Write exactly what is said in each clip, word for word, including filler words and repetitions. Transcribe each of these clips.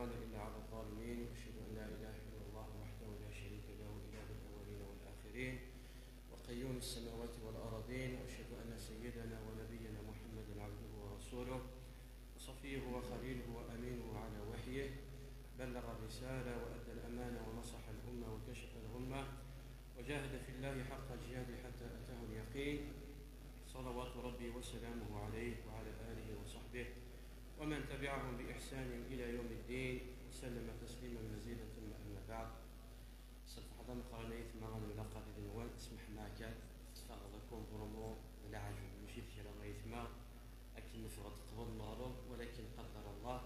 إلا على الظالمين، وأشهد أن لا إله إلا الله وحده لا شريك له، إله الأولين والآخرين، وقيوم السماوات والأرضين، وأشهد أن سيدنا ونبينا محمدا عبده ورسوله، وصفيه وخليله وأمينه على وحيه، بلغ الرسالة وأدى الأمانة ونصح الأمة وكشف الغمة، وجاهد في الله حق جهاده حتى أتاه اليقين، صلوات ربي وسلامه عليه وعلى آله وصحبه ومن تبعهم بإحسان إلى يوم الدين، وسلم تسليما مزيدا، ثم أما بعد. Sselfeḥḍa meqqren ay tma ad nlaq ad d-nwan, smeḥma akka teffeɣ d akumburmu d leɛjeb, mačči d kra ay tma akken neffeɣ-d qbel neɣleḍ, walakin qadar Allah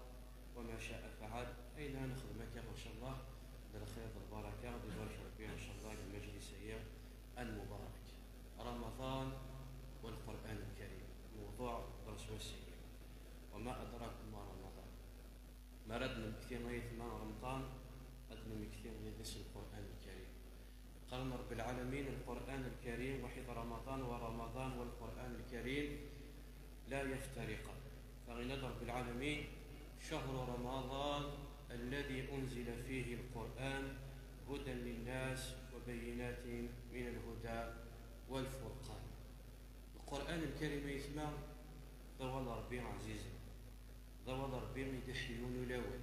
wa ma ca'a faɛal. Ayen ara nexdem akka, ncallah, d lxir d lbaraka, ad ibarek Rebbi, ncallah, deg lmajlis-agi al-mubarak. Ramaḍan wa Lqur'an Lkarim, lmewḍuɛ n ddersi wass-agi. Wa ma adrakum ma Ramaḍan. Mi ara d-nemmekti ay tma Remḍan, ad d-nemmekti yid-s Lqur'an Lkarim. Qqaren Rebbi lɛalamin, Lqur'an Lkarim, waḥid Ramaḍan, wa Ramaḍan wa Lqur'an Lkarim, la yaftariqan. Fa yenna-d Rebbi lɛalamin: شهر رمضان الذي أنزل فيه القرآن هدى للناس وبينات من الهدى والفرقان. Lqur'an Lkarim ay tma, d awal Rebbi ɛzizen, d awal Rebbi i d-iḥeyyun ulawen,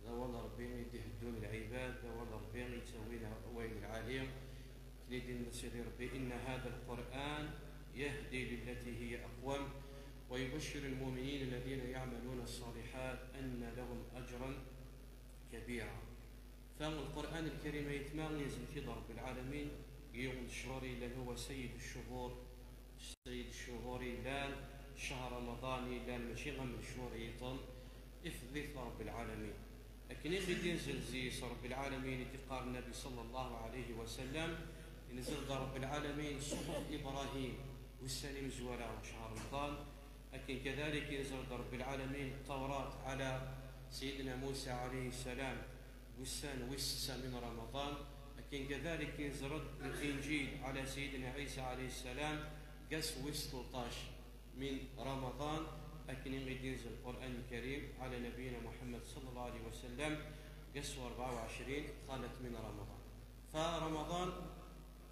d awal Rebbi i d-iheddun lɛibad, d awal Rebbi i yettawin awal lɛali. Akken i d-yenna Sidi Rebbi: إن هذا القرآن يهدي للتي هي أقوم ويبشر المؤمنين الذين يعملون الصالحات أن لهم أجرا كبيرا. Fa Lqur'an Lkarim ay tma, yenzel-it-id Rebbi lɛalamin, yiwen n cchur yellan, huwa sayyid cchuhur, sayyid cchuhur yellan, cchahr Ramaḍan yellan, mačči am lecchur yiṭen, ifeḍ-it Rebbi lɛalamin. Akken i ɣ-d-yenzel zi-s Rebbi lɛalamin, i d-iqqar Nnabi ṣalla Llahu ɛalayhi wa sallam, yenzel-d Rebbi lɛalamin ṣuḥuf Ibṛahim, ussan imezwura, cchahr Ramaḍan, akken kadalik yenzel-d Rebbi lɛalamin Ttawrat ɛla Sayyidina Musa ɛalayhi ssalam, deg ussan wis setta min Ramaḍan, akken kadalik yenzel-d Linǧil ɛla Sayyidina Ɛisa ɛalayhi ssalam, deg ass wis tleṭṭac min Ramaḍan, akken i d-yenzel Lqur'an Lkarim ɛla Nabiyyina Muḥemmed ṣalla Llahu ɛalayhi wa sallam, deg ass rebɛa u ɛecrin xalat min Ramaḍan. Fa Ramaḍan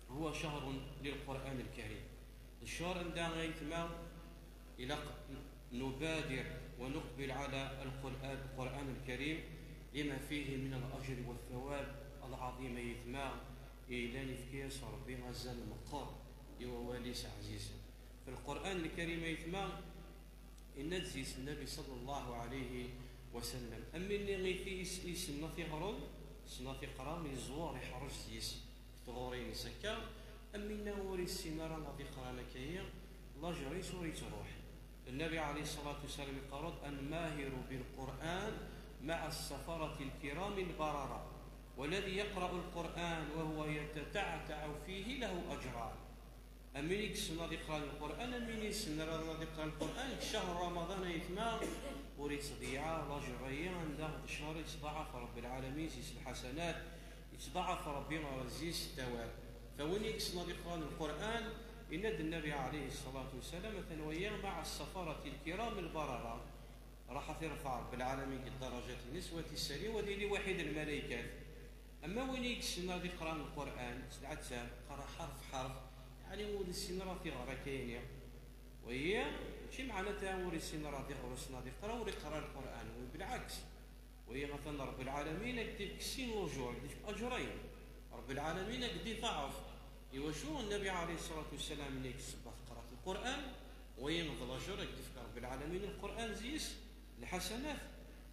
huwa cahrun lil Qur'an Lkarim. D cchur anda ay tma ilaq nubadir wa nuqbil ɛla Lqur'an, Lqur'an Lkarim, lima fihi min al-ajri wa thawab al-ɛaḍim, ay tma yellan ifka-yas Rebbi azal meqqer i wawal-is ɛzizen. Fi Lqur'an Lkarim ay tma, yenna-d zi-s Nnabi ṣalla Llahu ɛalayhi wa sallam, am winna i t-, i s-, i yessnen ad t-iɣren, yessen ad t-iqra, yeẓwer iḥṛec zi-s deg tɣuri-ines akka, am winna ur yessin ara ad iqra akka-yi, lajer-is ur yettruḥ. Nnabi ɛalayhi ṣṣalatu wa ssalam iqqar-d: الماهر بالقرآن مع السفرة الكرام البررة، والذي يقرأ القرآن وهو يتتعتع فيه له أجران. Am win i yessen ad iqra Lqur'an, am win i yessen ara ad iqra Lqur'an, deg cchahr Ramaḍan ay tma, ur yettḍeyyiɛ ara lajer-agi, anda d cchur yettḍaɛaf Rebbi lɛalamin zi-s lḥasanat, yettḍaɛaf Rebbi zi-s ttawab. Fa win i yessen ad iqra Lqur'an, yenna-d Nnabi ɛalayhi ṣṣalatu wa ssalam, atan waya مع السفرة الكرام البررة. Raḥ ad t-irfeɛ Rebbi lɛalamin deg ddarajat-ines, wa t-issali, wa ad yili waḥid n lmalaykat. Ama win i yessen ad iqra Lqur'an s lɛezzam, iqra ḥerf ḥerf, yeɛni ur yessin ara ad iɣer akka-yini. Wagi, mačči meɛnata ur yessin ara ad iɣer, ur yessin ad iqra, ur iqra Lqur'an, wa bilɛaks. Wagi atan Rebbi lɛalamin ad k-d-ifk sin lujur, ad k-d-ifk aǧrayn. Rebbi lɛalamin ad k-d-iḍaɛef. Iwacu? Nnabi ɛalayhi ṣṣalatu wa ssalam, yenna-k sebba teqraḍ Lqur'an, wagi d lajer ad k-d-ifk Rebbi lɛalamin Lqur'an zi-s lḥasanat.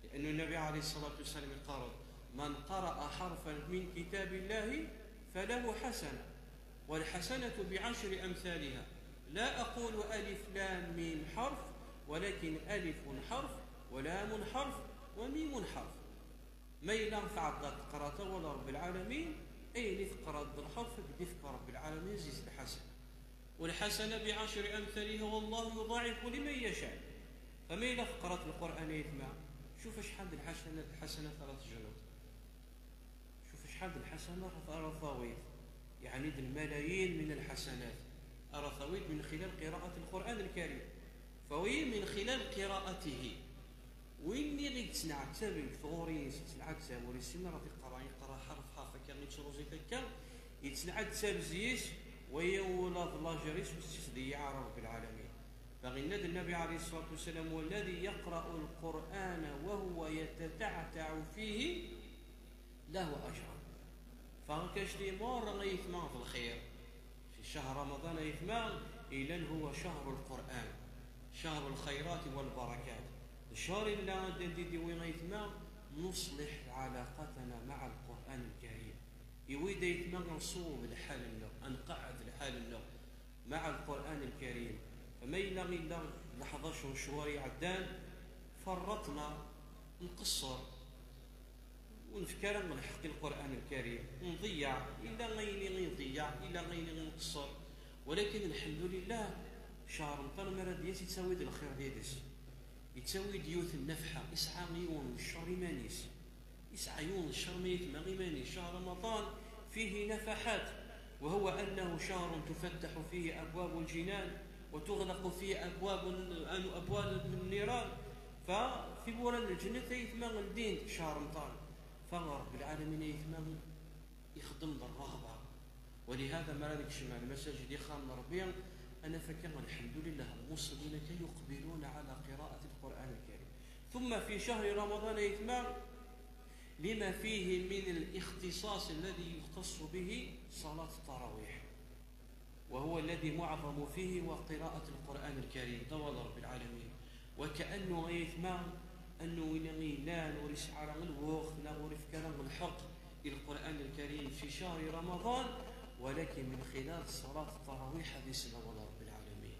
Li'annu Nnabi ɛalayhi ṣṣalatu wa ssalam iqqar-d: من قرأ حرفا من كتاب الله فله حسنة، والحسنة بعشر أمثالها، لا أقول ألف لام ميم حرف، ولكن ألف حرف، ولام حرف، وميم حرف. Ma yella tɛeddaḍ teqraḍ awal Rebbi lɛalamin, ayen i teqraḍ d lḥerf, ad k-d-ifk Rebbi lɛalamin zi-s lḥasana. والحسنة بعشر أمثالها والله يضاعف لمن يشاء. Fa ma yella teqraḍ Lqur'an ay tma, cuf acḥal d lḥasanat, lḥasanat ara tejreḍ. Cuf acḥal d lḥasanat ara tawiḍ. Yeɛni d lmalayin min lḥasanat ara tawiḍ من خلال قراءة القرآن الكريم. Fa wagi من خلال قراءته. Win i yettneɛtaben deg tɣuri-ines, yettneɛtab ur yessin ara tiqra, yeqra ḥerf ḥerf akka, yettruẓi takka, yettneɛtab zzi-s, waya ula d lajer-is ur s-yettdeyyiɛ ara Rebbi lɛalamin. Fa yenna-d Nnabi ɛalayhi ṣṣalatu wassalam: والذي يقرأ القرآن وهو يتتعتع فيه له أجران. Fa akka cti mor ay aytma d lxir. Fi ccahr Ramaḍan ay aytma, ilan huwa ccahr lqur'an, ccahr lxayrat wal barakat. D ccahr illa ad d-idiwi ay aytma, nuṣliḥ ɛalaqatana maɛa lqur'an lkarim. Iwi-d ay aytma ad nṣuweb lḥal-nneɣ, ad nqeɛɛed lḥal-nneɣ maɛa lqur'an lkarim. Fa ma yella illa leḥdac n cchur iɛeddan, ferreṭna, nqeṣṣer. Ur nefki ara lḥeqq i Lqur'an Lkarim, nḍeyyeɛ, illa ayen i nḍeyyeɛ, illa ayen i nqeṣṣer. Walakin, lḥemdulillah, ccahr Remḍan mi ara d-yas, yettawi-d lxir did-s. Yettawi-d yiwet n nnefḥa, yesɛa yiwen n ccer iman-is. Yesɛa yiwen n ccer ma yetma iman-is. Ccahr Remḍan فيه نفحات، وهو أنه شهر تفتح فيه أبواب الجنان وتغلق فيه أبواب، أبواب النيران. Fa tiwwura n lǧennet ay aytma ldint ccahr Remḍan. Fa Rebbi lɛalamin ay aytma ixeddem d rreɣba. ولهذا mi ara nekcem ar lmasajid, ixxamen n Rebbi, ad naf akka, الحمد لله, المصلين كي يقبلون على قراءة القرآن الكريم. ثم في شهر رمضان ay aytma لما فيه من الاختصاص الذي يختص به صلاة التراويح، وهو الذي معظم فيه وقراءة القرآن الكريم، d awal Rebbi lɛalamin. وكأنه ay aytma, أنه win yellan ur yesɛi ara lweqt neɣ ur yefki ara lḥeqq i Lqur'an Lkarim في شهر رمضان، ولكن من خلال صلاة التراويح ad isel awal Rebbi lɛalamin.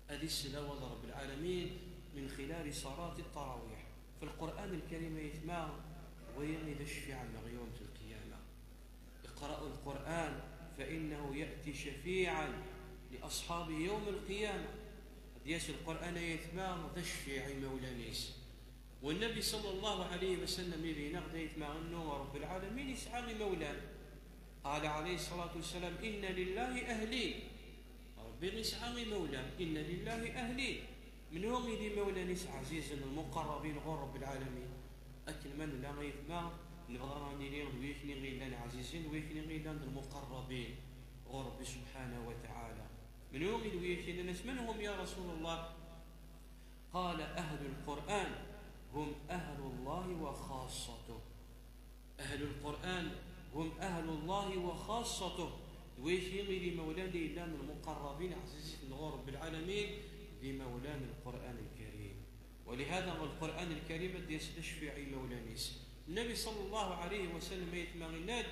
Ad isel awal Rebbi lɛalamin من خلال صلاة التراويح. Fa Lqur'an Lkarim ay aytma, waya i d acfiɛ-nneɣ yawm lqiyama. اقرأوا القرآن فإنه يأتي شفيعا لأصحابه يوم القيامة. Ad d-yas Lqur'an ay aytma d acfiɛ i imawlan-is. Wa Nnabi ṣalla Llahu ɛalayhi wa sallam ibin-aɣ-d ay aytma annu Rebbi lɛalamin yesɛa imawlan. قال عليه الصلاة والسلام: إن لله أهلين. Rebbi yesɛa imawlan. إن لله أهلين. Menhu i d imawlan-is ɛzizen, lmuqarrabin ɣur Rebbi lɛalamin? Akken ma nella ay aytma, nebɣa ad nili d wikni i yellan ɛzizen, d wikni i yellan d lmuqarrabin ɣur Rebbi subḥanahu wa taɛala. Menhu i d wikni? Nnan-as: من هم يا رسول الله؟ قال: أهل القرآن هم أهل الله وخاصته. أهل القرآن هم أهل الله وخاصته. D wigi i d imawlan i yellan d lmuqarrabin ɛziziten ɣur Rebbi lɛalamin, d imawlan n Lqur'an Lkarim. ولهذا Lqur'an Lkarim ad d-yas d acfiɛ i imawlan-is. Nnabi ṣalla Llahu ɛalayhi wa sallam ay aytma yenna-d: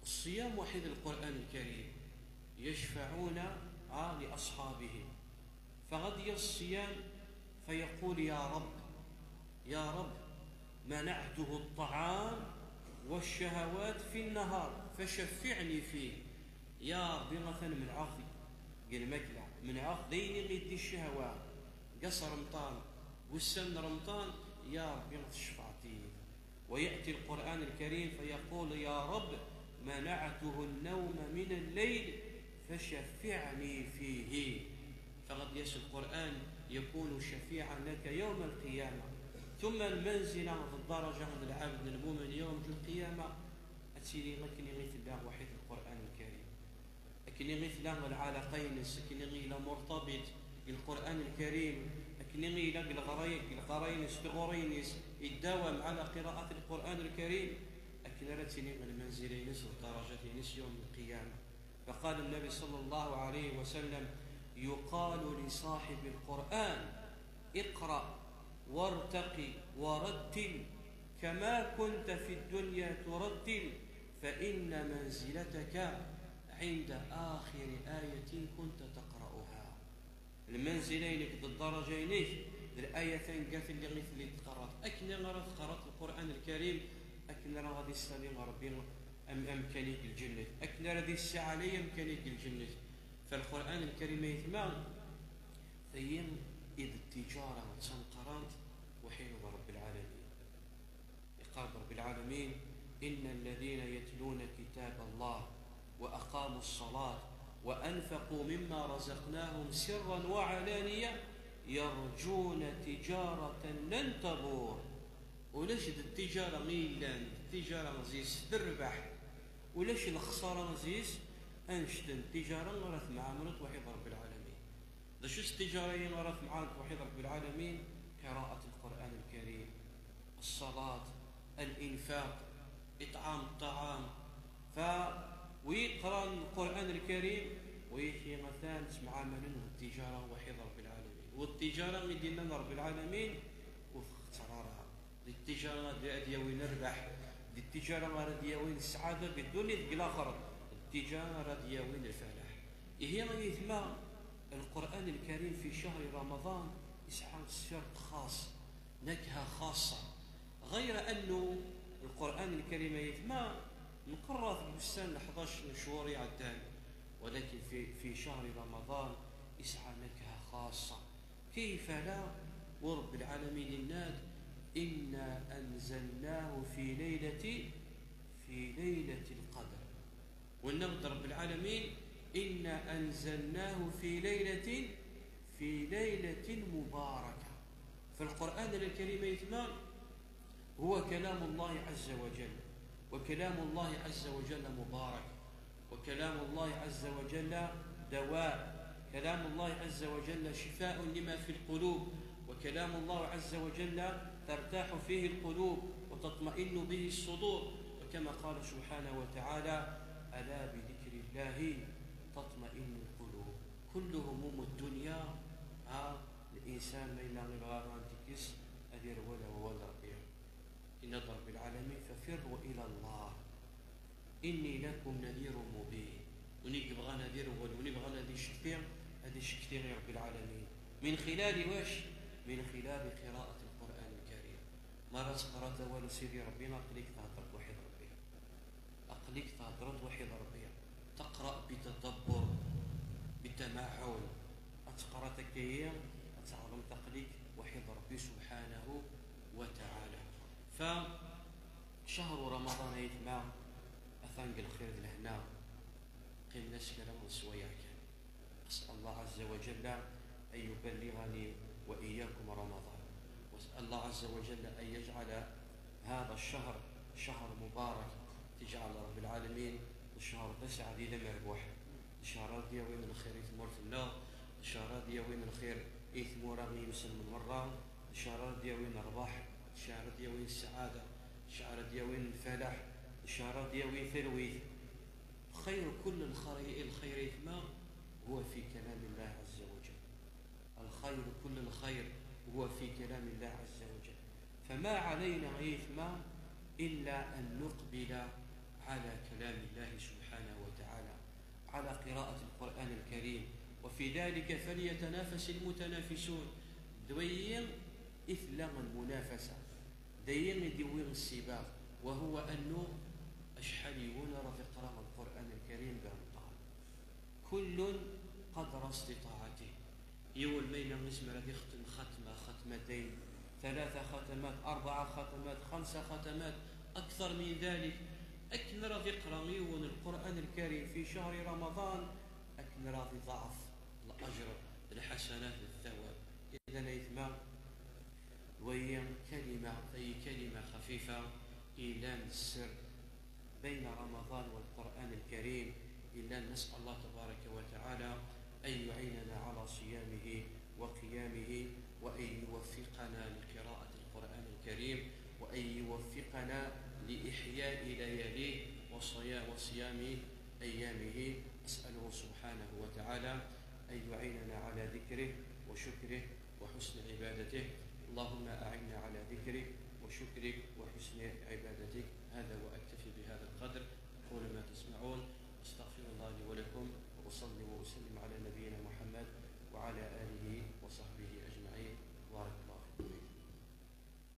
الصيام وحد القرآن الكريم يشفعون، آه، لأصحابهم. Fa ad d-yas ṣṣiyam, فيقول: يا رب، يا رب، منعته الطعام والشهوات في النهار فشفعني فيه. Ya Rebbi, atan menɛeɣ-t deg lmakla, menɛeɣ-t d ayen i ɣ-yeddi ccehwa deg ass Remḍan, deg wussan n Remḍan, ya Rebbi, tcefɛeḍ-iyi. ويأتي القرآن الكريم فيقول: يا رب، منعته النوم من الليل فشفعني فيه. Fa ad d-yas Lqur'an, يكون شفيعا لك يوم القيامة. Tumma lmanzila d ddaraja n lɛebd n lmumin yawm lqiyama ad tili akken i tella waḥid Lqur'an Lkarim. Akken i tella lɛalaqa-ines, akken i yella murtabit deg Lqur'an Lkarim, akken i yella deg leɣray-, deg leɣray-ines, tiɣuri-ines, idawam ɛala qiraat Lqur'an Lkarim, akken ara tili lmanzila-ines d ddarajat-ines yawm lqiyama. فقال النبي صلى الله عليه وسلم: يقال لصاحب القرآن: اقرأ وارتق ورتل كما كنت في الدنيا ترتل، فإن منزلتك عند آخر آية كنت تقرأها. Lmanzila-inek d ddaraja-inek d laya taneggat-nni i telliḍ teqqareḍ. Akken ara teqqareḍ Lqur'an Lkarim, akken ara ad isali Ṛebbi am-, amkan-ik deg lǧennet, akken ara d-issaɛlay amkan-ik deg lǧennet. Fa Lqur'an Lkarim, ay aytma, tayi i d ttiǧara d tameqqrant, waḥid d Ṛebbi lɛalamin. Iqqar-d Ṛebbi lɛalamin: إن الذين يتلون كتاب الله وأقاموا الصلاة وأنفقوا مما رزقناهم سرا وعلانية يرجون تجارة لن تبور. Ulac d tijara i yellan, d tijara zis d rrbeḥ, ulac lexsara zis, annect n tijara ara temɛamleḍ waḥid Rebbi lɛalamin. D acu-tt tijara-yi ara temɛamleḍ waḥid Rebbi lɛalamin? قراءة القرآن الكريم، الصلاة، الإنفاق، إطعام الطعام. Fa wi yeqqran Lqur'an Lkarim, wi atan ttemɛamalen d tijara waḥid Rebbi lɛalamin. U d tijara i d-yennan Rebbi lɛalamin, ur txetter ara. D tijara ad, ad yawin rrbeḥ, d tijara ara d-yawin ssaɛada di ddunit deg laxert, d tijara ara d-yawin lfalaḥ. Ihi ay aytma, Lqur'an Lkarim fi cahri Ramadan yesɛa sser xas, نكهة خاصة. غير أنه القرآن الكريم ay aytma nqerra-t deg wussan n ḥdac n cchur iɛeddan, ولكن في، في شهر رمضان يسعى نكهة خاصة. كيف لا؟ ورب العالمين يناد: إنا أنزلناه في ليلة، في ليلة القدر. Yenna-d Rebbi lɛalamin: إنا أنزلناه في ليلة، في ليلة مباركة. فالقرآن الكريم ay aytma هو كلام الله عز وجل، وكلام الله عز وجل مبارك، وكلام الله عز وجل دواء، كلام الله عز وجل شفاء لما في القلوب، وكلام الله عز وجل ترتاح فيه القلوب وتطمئن به الصدور، وكما قال سبحانه وتعالى: ألا بذكر الله تطمئن القلوب. كل هموم الدنيا، ها، الإنسان ما إلا غير غير أن تكس، أدير ولا هو الربيع. إن رب العالمين: ففروا إلى الله إني لكم نذير مبين. Win i yebɣan ad irwel, win i yebɣan ad icekti, ad icekti i Rebbi lɛalamin. من خلال واش؟ من خلال قراءة القرآن الكريم. Mi ara teqraḍ awal n Sidi Rebbi, aql-ik theddreḍ waḥid Rebbi. Aql-ik theddreḍ waḥid Rebbi. تقرأ بتدبر، بتمعن. Ad teqraḍ akka-yi, ad teɛlemeḍ aql-ik waḥid Rebbi سبحانه وتعالى. Fa شهر رمضان ay aytma, atan deg lxir d lehna, qqimen-as kra n sswayeɛ kan. أسأل الله عز وجل أن يبلغني وإياكم رمضان، وأسأل الله عز وجل أن يجعل هذا الشهر شهر مبارك، تجعل رب العالمين الشهر d aseɛdi d amerbuḥ, d ccher ara d-yawin lxir i tmurt-nneɣ, d ccher ara d-yawin lxir i tmura n yimselmen merra, d ccher ara d-yawin rrbeḥ, d ccher ara d-yawin ssaɛada, d ccher ara d-yawin lfalaḥ, d ccher ara d-yawin talwit. خير كل الخير، الخير ay aytma هو في كلام الله عز وجل. الخير كل الخير هو في كلام الله عز وجل. فما علينا ay aytma إلا أن نقبل على كلام الله سبحانه وتعالى، على قراءة القرآن الكريم، وفي ذلك فليتنافس المتنافسون. D wayi i tella lmunafasa. D ayen i d-yewwi ssiba, وهو أنه acḥal yiwen ara t-iqra Lqur'an Lkarim bi ameṭṭar. كل قدر استطاعته. Yiwen ma yella yezmer ad ixtem xatma, xatmatayn, ثلاثة ختمات، أربعة ختمات، خمسة ختمات، أكثر من ذلك. Akken ara t-iqra yiwen Lqur'an Lkarim في شهر رمضان, akken ara iḍeɛɛef الأجر, الحسنات, الثواب. إذن ay aytma, وهي كلمة، أي كلمة خفيفة, yellan d sser بين رمضان والقرآن الكريم. إلا نسأل الله تبارك وتعالى أن يعيننا على صيامه وقيامه، وأن يوفقنا لقراءة القرآن الكريم، وأن يوفقنا لإحياء لياليه وصيا-، وصيام أيامه. أسأله سبحانه وتعالى أن يعيننا على ذكره وشكره وحسن عبادته. اللهم أعنا على ذكرك وشكرك وحسن عبادتك. هذا وأكتفي بهذا القدر.